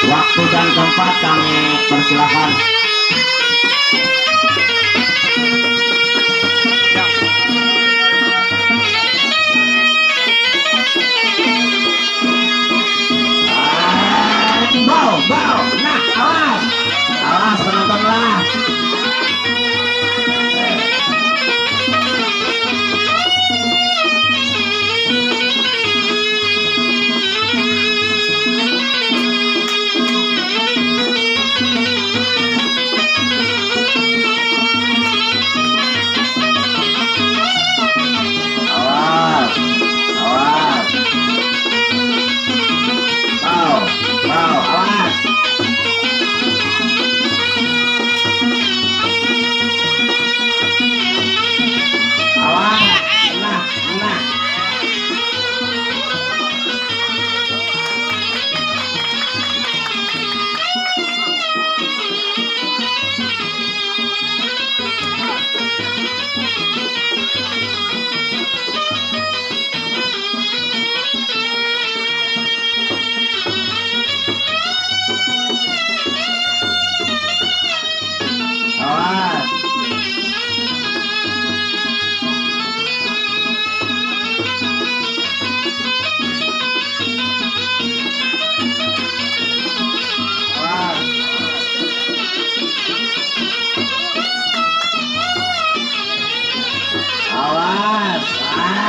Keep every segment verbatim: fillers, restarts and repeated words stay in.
Waktu dan tempat kami persilakan. Bau, bau. Nah, awas. Awas, penonton lah. Awas, awas. Bau, bau, awas. Awas, nah, nah. Awas. Awas. Awas.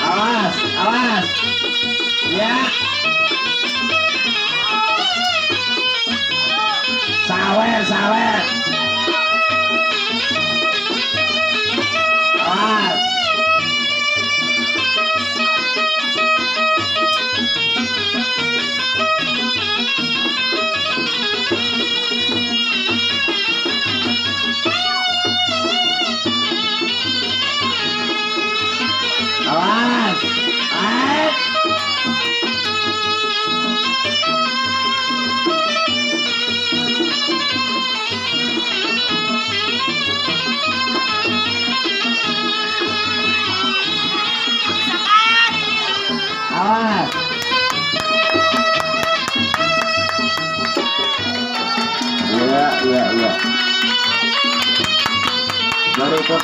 Awas, awas. Ya. Sawer, sawer. Awas. Awas. Awas. Awas. Iya, iya, iya. Baru kok